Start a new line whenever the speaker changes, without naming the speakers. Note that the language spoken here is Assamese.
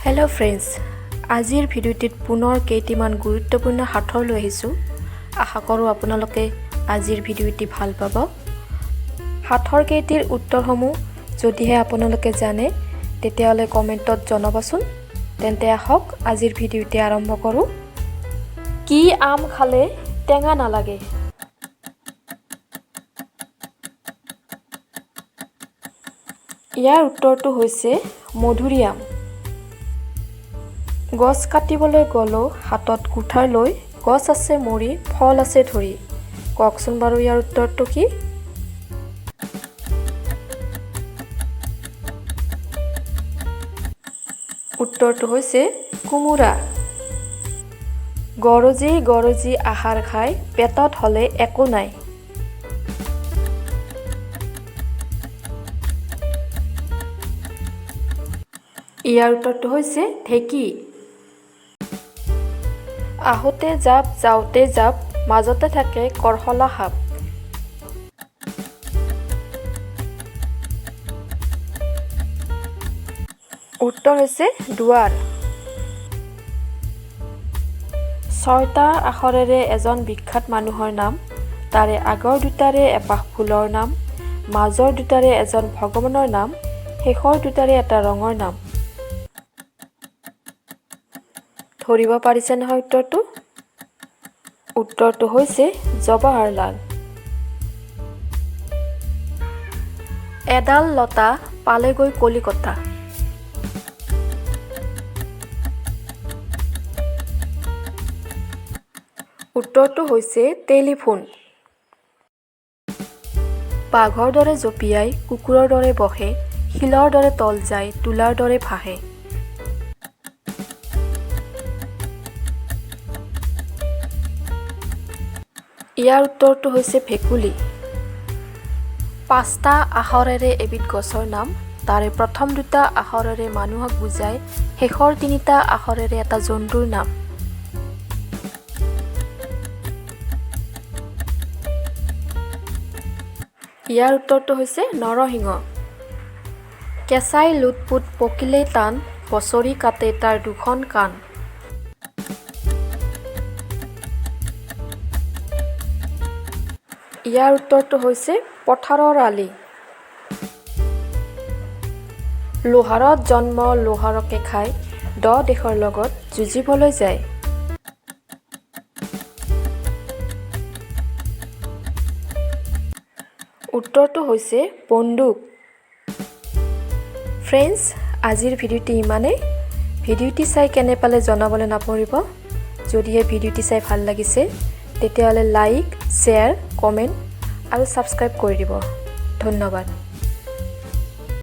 হেল্ল' ফ্ৰেণ্ডছ, আজিৰ ভিডিঅ'টিত পুনৰ কেইটিমান গুৰুত্বপূৰ্ণ সাঁথৰ লৈ আহিছোঁ। আশা কৰোঁ আপোনালোকে আজিৰ ভিডিঅ'টি ভাল পাব। সাঁথৰ কেইটিৰ উত্তৰসমূহ যদিহে আপোনালোকে জানে, তেতিয়াহ'লে কমেণ্টত জনাবচোন। তেন্তে আহক, আজিৰ ভিডিঅ'টি আৰম্ভ কৰোঁ। কি আম খালে টেঙা নালাগে? ইয়াৰ উত্তৰটো হৈছে মধুৰিআম। গছ কাটিবলৈ গ'লেও হাতত কুঠাৰ লৈ, গছ আছে মৰি, ফল আছে ধৰি। কওকচোন বাৰু, ইয়াৰ উত্তৰটো কি? উত্তৰটো হৈছে কোমোৰা। গৰজি গৰজি আহাৰ খাই, পেটত হ'লে একো নাই। ইয়াৰ উত্তৰটো হৈছে ঢেঁকী। আহোঁতে জাপ, যাওঁতে জাপ, মাজতে থাকে কৰ্শলা সাপ। উত্তৰ হৈছে দুৱাৰ। ছয়টা আখৰেৰে এজন বিখ্যাত মানুহৰ নাম, তাৰে আগৰ দুটাৰে এপাহ ফুলৰ নাম, মাজৰ দুটাৰে এজন ভগৱানৰ নাম, শেষৰ দুটাৰে এটা ৰঙৰ নাম। ধৰিব পাৰিছে নহয় উত্তৰটো? উত্তৰটো হৈছে জৱাহৰলাল। এডাল লতা পালেগৈ কলিকতা। উত্তৰটো হৈছে টেলিফোন। বাঘৰ দৰে জঁপিয়াই, কুকুৰৰ দৰে বহে, শিলৰ দৰে তল যায়, তুলাৰ দৰে ভাহে। ইয়াৰ উত্তৰটো হৈছে ভেকুলী। পাঁচটা আখৰেৰে এবিধ গছৰ নাম, তাৰে প্ৰথম দুটা আখৰেৰে মানুহক বুজায়, শেষৰ তিনিটা আখৰেৰে এটা জন্তুৰ নাম। ইয়াৰ উত্তৰটো হৈছে নৰসিংহ। কেঁচাই লোটপোট, পকিলেই টান, বছৰি কাটে তাৰ দুখন কাণ। ইয়াৰ উত্তৰটো হৈছে পথাৰৰ আলি। লোহাৰত জন্ম, লোহাৰকে খায়, 10 দেশৰ লগত যুঁজিবলৈ যায়। উত্তৰটো হৈছে বন্দুক। ফ্ৰেণ্ডছ, আজিৰ ভিডিঅ'টি ইমানেই। ভিডিঅ'টি চাই কেনে পালে জনাবলৈ নাপাহৰিব। যদিহে ভিডিঅ'টি চাই ভাল লাগিছে, তেতিয়াহ'লে লাইক, শ্বেয়াৰ, কমেণ্ট আৰু ছাবস্ক্ৰাইব কৰি দিব। ধন্যবাদ।